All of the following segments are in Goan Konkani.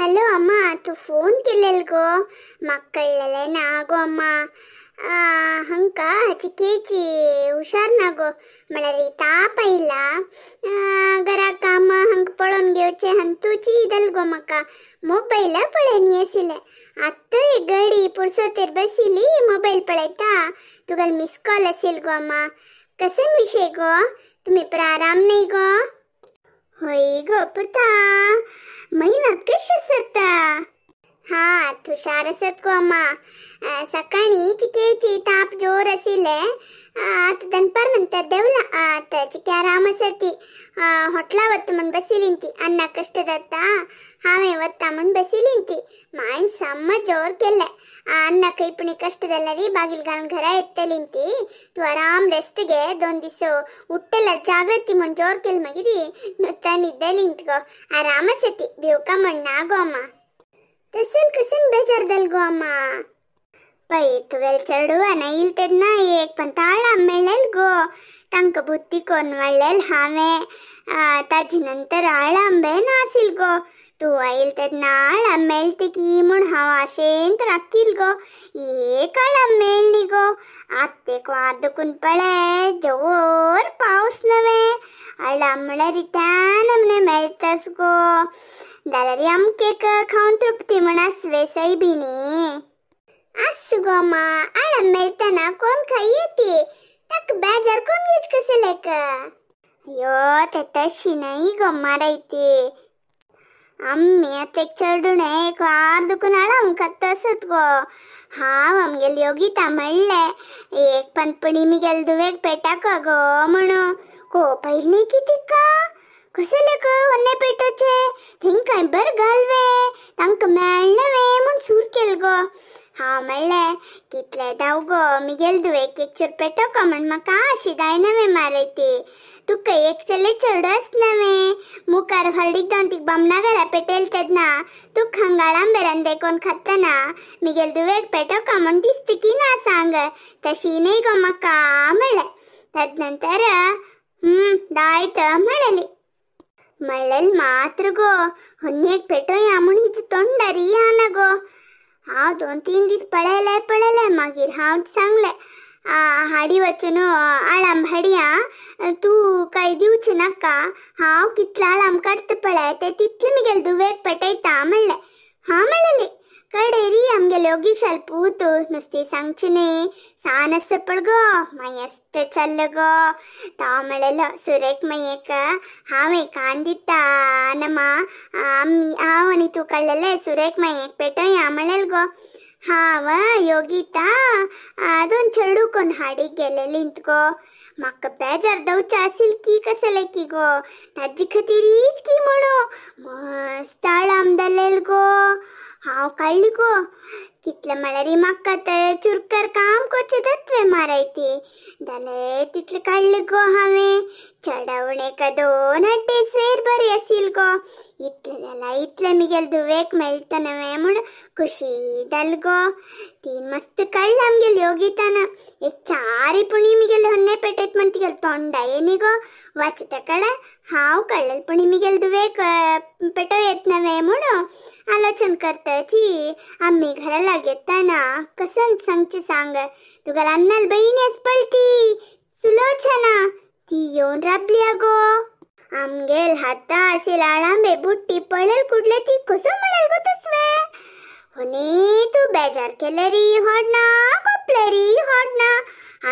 हॅलो अम्मा, तूं फोन केलेल गो, म्हाका कळ्ळेलें ना गो अम्मा. हांकां चिकेची हुशार ना गो, म्हळ्यार ताप आयला. घरा काम हांकां पळोवन घेवचें हंतूची दल गो म्हाका. मोबायल पळयनी आशिल्लें. आतां एक गडी पुरसोतेर बशिल्ली मोबायल पळयता, तुगेलो मिस कॉल आशिल्लो गो अम्मा. कसन विशय गो, तुमी प्राराम न्हय गो? हय गो पुता, म्हयन्यात कशें आसता? हां हुशार आसत गो अम्मा. सकाळीं चिकेची ताप जोर आशिल्लें, आतां दनपार नंतर देंवला. आतां चिके आराम आसा ती. हॉटला वता म्हूण बशिल्ली ती, अन्ना कश्ट जाता हांवें वता म्हूण बशिल्ली ती. मायन साम्म जोर केल्लें, अन्ना खंय पुणी कश्ट जाल्यार बागील घालून घरा येतली ती. तूं आराम रेस्ट घे, 2 दीस उठ्ठल्यार जागृती म्हूण जोर केलें. मागीर नुता न्हिदली गो, आराम आसा ती, भिवका म्हूण ना गो अम्मा. तसल कसन बेजार जाल गो अम्मा. पळय तुवें चेडवान येयलें तेन्ना एक पण ताळां मेळ्ळेल गो, तांकां बुद्दी कोन्न वाडलेल हांवें. ताजे नंतर आळांबे नासील गो, तूं आयल तेन्ना आळां मेळटा की म्हूण हांव आशेन राखील गो. एक आळां मेळ्ळी गो. आतां एक वार दुखून पळय जोर पावस नवें, आळां म्हळ्यार त्या नमने मेळटास गो. जाल्यार आमकेक खावन तृप्ती म्हण आसवे सैबिणी. आसूं गो अम्मा, आळां मेळटना कोण खाय येती, ताका बेजार कोण घेवचें कशें लेक. अयो तें तशी न्हय गो मारायती. आमी आतां एक चेडूणें एक वार दुखून आळां खाता आसत गो. हांव आमगेल योगिता म्हणलें एक पनपणी मिगेल धुवेक पेटाका गो म्हणून. कोप आयली की तिका, कशें लेक होन्ने पेटोवचें, तेंकां बरें घालवे, तांकां मेळना वे म्हूण सूर केल गो. हांव म्हणलें कितले धांव गो मिगेल धुवेक एक चेर पेटोवका म्हूण म्हाका अशी जायना वे मारयती. तुका एक चले चेडो आसना वे, मुखार हळदीक जावन तिका बामणा घरा पेटयलें तेन्ना तुका हांगा बेरान देखून खातना मिगेल धुवेक पेटोवका म्हूण दिसता की ना सांग, तशी न्हय गो म्हाका म्हणलें. तदनंतर दायत म्हणलेली. म्हणलेल मात्र गो होन्नेक पेटोया म्हूण हिजे तोंडारी येना गो. हांव 2-3 दीस पळयलें पळयलें, मागीर हांव सांगलें हाडी वचून आळाम हाडया, तूं कांय दिवचें नाका, हांव कितलें आळाम काडटा पळय तें तितलें मिगेल धुवेक पेटयता म्हणलें. हां म्हणलेली. कडेरी आमगेल योगीशाल पूत नुस्तें सांगचें न्ही, सान आसता पळ गो, मागीर चल्ल गो. तो म्हणलेलो सुरेक मायेक हांव कान दिता नमा, आमी हांव आनी तूं काडलेलें सुरेक मायेक पेटोया म्हणलेल गो. हांव योगिता 2 चेडूं कोण हाडीक गेलेलीं गो. म्हाका बेजार दवचें आशिल्लें की कसलें की गो, ताजे खातीरीच की म्हणून मस्त आळाम जालेल गो. हांव काडली गो, कितलें म्हळ्यार म्हाका ते चुरकर काम करचें तत्वें मारायती जालें तितलें काडलें गो हांवें. चेडवणेक 2 हड्डे सेर बरी आशिल्ली गो. इतलें जाल्यार इतलें मिगेल धुवेक मेळटा नवें म्हूण खुशी जाल गो. तीन मस्त काडलें आमगेल योगितान. एक 4 पुणी मिगेल होन्ने पेटयत म्हण तिगेल तोंडा येनी गो. वाचता कडेन हांव काडलें पुणी मिगेल धुवेक पेटोव येत नवें म्हूण आलोचन करताची. आमी घरा लागेतना कसन सांगचें सांग, तुगेल अन्नाल बहिणी आस पळय ती सुलोचना, ती येवन राबली आगो. आमगेल हाता आशिल्ले आळांबे बुट्टी पळयल कुडले ती कसो म्हणल गो तसवें. होनी तूं बेजार केलें री होडना, कोपलें री होडना.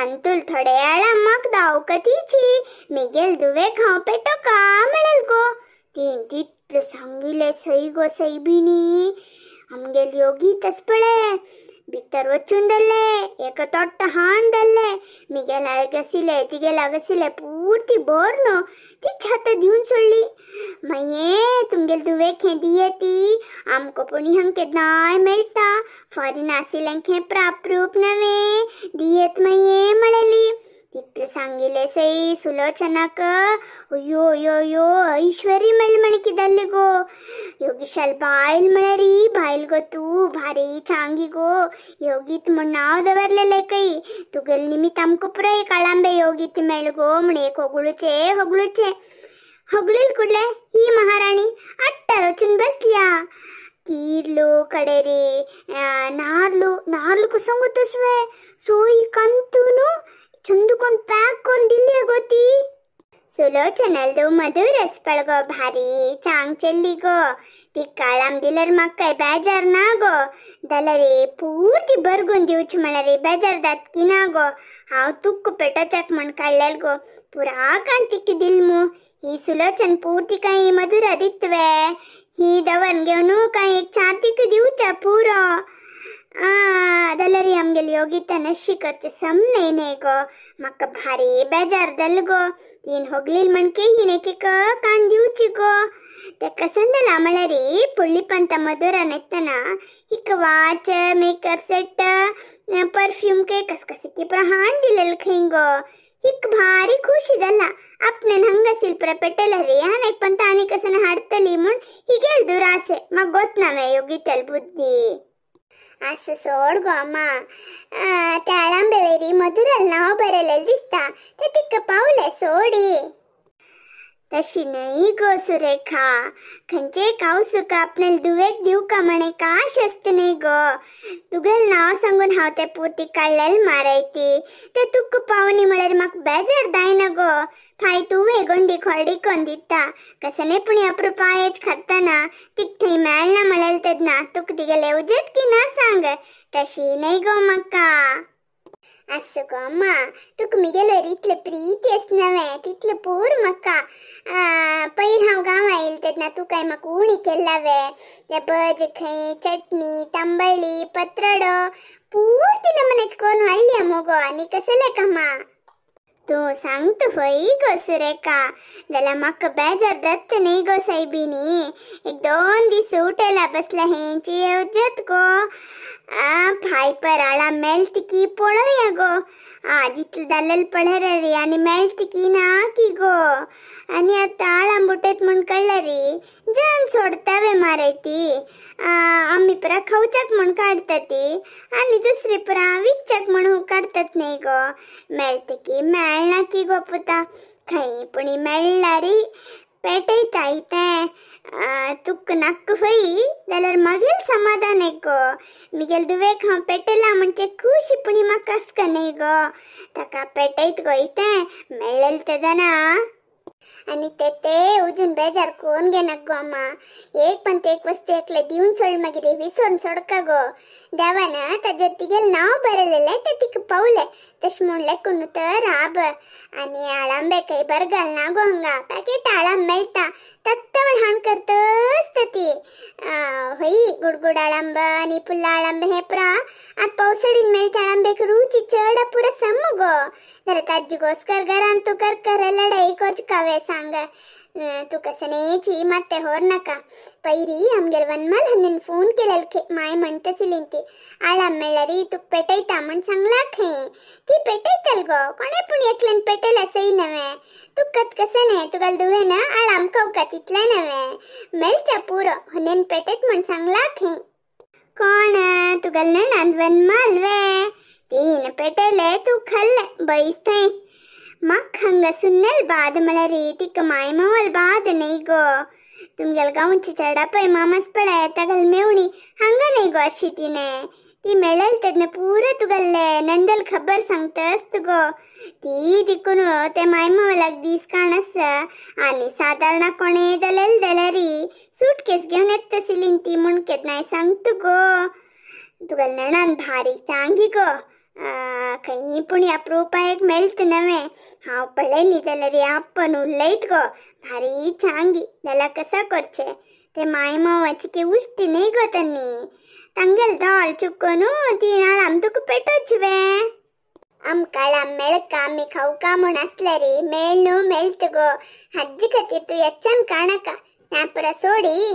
आंतूल थोडे आळां म्हाका दावकतीची मिगेल धुवेक हांव पेटोवका म्हणल गो. तीन तितलें सांगिल्लें सई गो सैबिणी. आमगेल योगी तस पळय भितर वचून धरलें, एक तोट्ट हाण धरलें. मिगेल आशिल्लें तिगेल आशिल्लें पुर्ती भर ती छात दिवन सोडली. मागीर तुमगेल धुवेक हें दिये ती आमकां पुणी हांगा केन्नाय मेळटा, फॉरेन आशिल्ल्यांक हें प्राप्रूप नवें दियेत मागीर म्हणलेली. तितलें सांगिल्लें सई सुलोचनाक. अयो अयो अयो ऐश्वरी मेळ्ळी म्हण कितें जालें गो. योगीशाल बायल म्हळ्यार बायल गो तूं भारी चांगी गो. योगीत म्हूण नांव दवरलेलें खंय, तुगेले निमित्त आमकां पुराय काळांबे योगीत मेळ्ळें गो म्हण एक होगळुचें होगळुचें होगळील कुडलें ही महाराणी आट्टार वचून बसल्या. कीरलो कडेरी नार्लू नार्लू कसंग तसवे सोई कंतूनु चंदुकोन पॅक कोन दिली गो ती. सुलोचनलದು मधुर रसपळगो भारी चांग ಚೆಲ್ಲಿ ಗೋ. ती काळाम दिलर मक्काय ಬೇಜಾರ್ ನಾಗೋ ದಲರಿ ಪೂರ್ತಿ ಬರ್ಗುನ್ ದಿವ್ಚ ಮಳರಿ ಬೇಜಾರ್ दात नागो. हांव तुक्क पेटोचाक म्हण काडलेल गो पुरा कांतिक दिलमू. ही सुलोचन पूर्ती काही मधुरा दित्वे ही दवन घेवन काही एक छातीक दिवचा पुरो. दलरी आमगेली योगिता नशी करचे सम न्हय न्हय गो. म्हाका भारी बेजार जाल गो. तीन होगलील म्हणके हिने एक कान दिवची गो. ते कसंदला म्हळ्यार पुಳ್ಳಿಪಂತ मधुरा ನೆತ್ತನ हिक वाच मेकअप सेट परफ्यूम के कसकसिकी प्रहाण दिलेल खंय गो. हिक भारी खुशी जाला आपणे हंगा शिल्परा पेटेल रे आनी पंत आनी कसन हाडतली म्हूण हिगेल दुरासे म्हाका गोत ना वे योगितल बुद्धी. असं सोड गो अम्मा. त्या आळांबेवेरी मधुराल नाव बरयलेलें दिसता ते तिका पावले सोडी. तशी न्हय गो सुरेखा, खंयचे कावसुका आपणाले दुवेक दिवका म्हणे काश आसता न्हय गो. तुगेलें नांव सांगून हांव तें पुर्ती काडलेलें मारयती तें तुका पावनी म्हळ्यार म्हाका बेजार जायना गो. फाय तुवें गोंडी खोडी कोन दिता कसने पूण अप्रुपायच खातना तिका थंय मेळना म्हळ्यार तेन्ना तुका तिगेलें उजत की ना सांग. तशी न्हय गो म्हाका. असो गो अम्मा, तुका मिगेलेर इतलें प्रीती आसा नवें तितलें पूर म्हाका. पयर हांव गांवां येयलें तेन्ना तूं काय म्हाका उणी केल्ला वे. ते भज खंय चटणी तांबळी पत्रडो पूर्ती नमनेच कोन्न हाडल्या मुगो. आनी कसलें कामां तूं सांगता हय गो सुरेखा. जाल्यार म्हाका बेजार जाता न्हय गो सायबिणी. एक दोन दीस उठेला बसला हेंची येवजत गो. फाय पराळा मेळत की पळोवया गो. जितलें जालें पळय रे आनी मेळत की ना की गो. आनी आतां आळां बुटयत म्हूण कळ्ळें रे जन सोडटा वे मारयती. आमी परा खावच्याक म्हूण काडटा ती आनी दुसरी परा विकच्याक म्हूण काडटात न्हय गो. मेळत की मेळना की गो पुता. खंय पूण मेळ्ळा रे पेटयता तें. तुका नाका हय जाल्यार मागीर समाधान एक गो. मिगेल दुवेक हांव पेटयला म्हणजे खुशी पूण म्हाका आसका न्हय गो. ताका पेटयत गो तें मेळ्ळें तेदना. आनी ते ते अजून बेजार कोण घेनाक गो अम्मा. एक पण एक वस्तू एकले दिवन सोड मागीर विसोन सोडका गो. देवान ताजेर तिगेलें नांव बरयलेलें तें तिका पावलें तशें म्हणलें कोण तर राब. आनी आळांबे खंय बरगाल ना गो हांगा पॅकेट आळांब मेळटा तत्तवळ हाण करतच ती. हय गुडगुड आळांब आनी पुल्ला आळांब हे प्रा आतां पावसाळीन मेळटा आळांबेक रुची चड पुरा सम गो. जाल्यार ताजी गोस्कर घरान तूं करकर लढाई करची कावे सांग. तूं कसनेची मात्ते होर नाका. पयरी आमगेर वनमाल हन्नेन फोन केलेल माय म्हणटसिलीन ती आळाम मेळ्ळारी तुका पेटयता म्हण सांगला खंय. ती पेटयतल गो कोणे पूण एकल्यान पेटयला सई नवें. तुका कसें न्हय तुगेले दुवेन आळाम खावका तितलें नवें मेळच्या पुरो हन्नेन पेटयत म्हण सांगला खंय. कोण तुगेले नणांद वनमाल वे तीन पेटयले तूं खाल्लें बैस थंय. म्हाका हांगा सुन्नेल बाद म्हळ्यार तिका माय मावल बाद न्हय गो. तुमगेल गांवची चेडा पळय मामास पळय तागेल मेवणी हांगा न्हय गो अशी तिणें. ती मेळेल तेन्ना पुरो तुगेले नंदल खबर सांगतास गो. ती दिकून ते माय मावलाक दीस काण आसा आनी सादारण कोणें जालेल जाल्यार सुटकेस घेवन येता आशिल्ली ती म्हूण केन्नाय सांगता गो. तुगेले नणान भारी चांगी गो. खंय पूण अप्रुपायक मेळत नवें. हांव पळय न्ही जाल्यार आपण उलयत गो भारी चांगी. जाल्यार कसां करचें ते माय मावाची की उश्टी न्हय गो तांणी. तांगेल दोळ चुकोन ती आळाम तुका पेटोवची वे. आमकां आळाम मेळका आमी खावका म्हूण आसल्यार मेळ न्हू मेळत गो. हाजे खातीर तूं येच्च्यान काडनाका. तें पुरा सोडी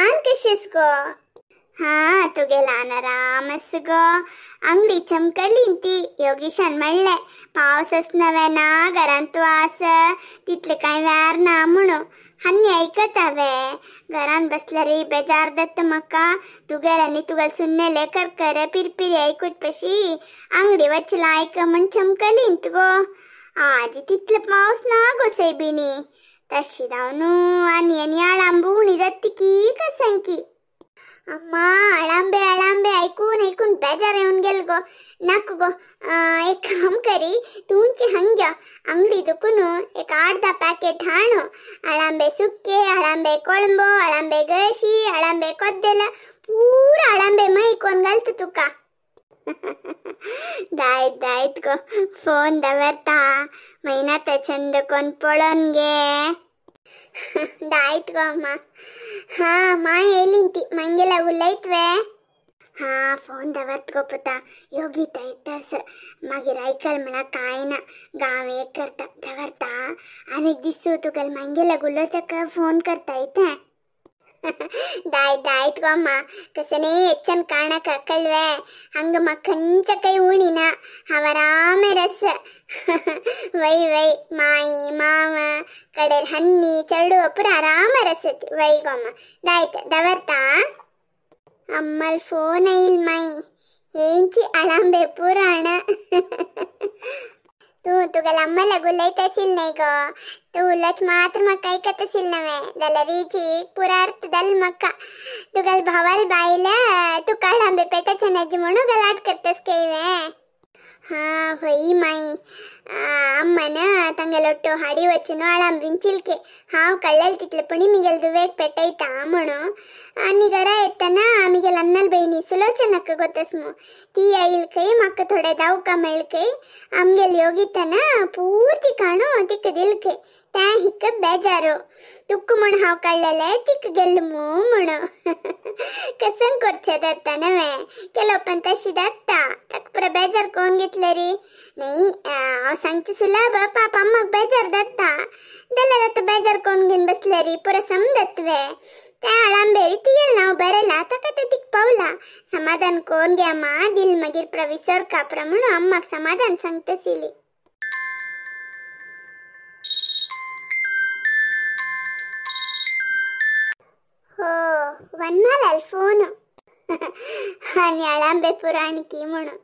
आन कशीस गो. हा तुगेला आराम आसा गो. आंगडी चमकली ती योगेशान म्हणलें पावस आसना ना घरांत तूं आस तितलें कांय व्यार ना म्हणून. हन्नी आयकता वे घरान बसल्यार बेजार जाता म्हाका. तुगेल आनी तुगेल सुन्नेले करकर पिरपिरी आयकूच पशी आंगडी वचला आयक म्हण चमकली गो. आजी तितलो पावस ना गो सैबिणी. तशी जावन आनी आनी आळांब उणी जाता की कसांकी. अम्मा अळांबे अळांबे ऐकून ऐकून बेजार येऊन गेल गो. नाक गो एक काम करी तुमची हंग्य अंगडी दुकून एक 8-10 पॅकेट हाणू अळांबे सुक्के अळांबे कोळंबो अळांबे गशी अळांबे कोद्देल पूरा अळांबे मै कोण घालतो तुका. दायत दायत गो फोन दवरता महिना चंद कोण पळोवन गे. दायत गो अम्मा. हा मा येयली ती मंगेला उलयतवे. हा फोन दवरत गो पुता योगिता येतस मागीर आयकल म्हणा काय ना गांव एक करता दवरता आनी दिसू तुगेल मंगेला उलोवच्याक फोन करता येते. दायत दायत गो अम्मा कसने ಹೆಚ್ಚನ್ ಕಾಣಕ ಕಳ್ವೆ ಹಂಗ ಮಕ್ಕಂಚ ಕೈ ಉಣಿನ ಅವರಾಮೆ ರಸ. ವೈ ವೈ ಮಾಯಿ ಮಾವ ಕಡೆ ಹನ್ನಿ ಚರಡು ಅಪುರ ಆರಾಮ ರಸತಿ. ವೈ ಗೊಮ್ಮ ದಾಯ್ತ ದವರ್ತಾ. ಅಮ್ಮಲ್ ಫೋನ್ ಐಲ್ ಮೈ ఏంచి ಅಳಂಬೆ ಪುರಾಣ. तू तुगेल अम्मला गुलयत आशिल्ल न्हय गो तूं उलोच मात्र म्हाका आयकत आशिल्ल नवें जाल्यार रिची पुरा अर्थ जाल म्हाका. तुगेल भावाल बायल तुका अळांबे पेटाचे नज म्हणून गलाट करतस केवे. हा होई माई अम्मन ತಂಗೆಲೊಟ್ಟು ಹಾಡಿ ವಚ್ಚನು ಅಳಂಬಿನ ಚಿಲ್ಕೆ ಹಾವು ಕಳ್ಳಲ್ ತಿಟ್ಲ ಪುಣಿ ಮಿಗೆಲ್ ದುವೇಗ್ ಪೆಟ್ಟೈತಾ म्हणू आणि घरा येताना मिगेल अन्नल बहिणी सुलोचनಕ್ಕ ಗೊತ್ತಸ್ಮು ती ಐಲ್ಕೈ ಮಕ್ಕ ಥೋಡೆ दावका मेळकೈ आमगेल योगितನ ಪೂರ್ತಿ ಕಾಣು ತಿಕ್ಕ ದಿಲ್ಕೆ ತ್ಯಾ ಹಿಕ್ಕ ಬೇಜಾರು ತುಕ್ಕು म्हण हांव कळ्ळेले तिक गेल्ल मू म्हणू. कसं करचें जाता नवें केलो पण तशी जाता ताका पुरो बेजार कोण घेतले री नाही हांव सांगचें सुलभ पाप अम्माक बेजार जाता जाल्यार आतां बेजार कोण घेवन बसले री पुरो समजत वे. त्या अळांबेरी तिगेल नांव बरयला ताका तें तिक पावला समाधान कोण गे अम्मा दिल मागीर प्रविसर काप्रा म्हणून अम्माक समाधान सांगतशिली. हो वनमालाल फोन आणि अळांबे पुराणकी म्हणून.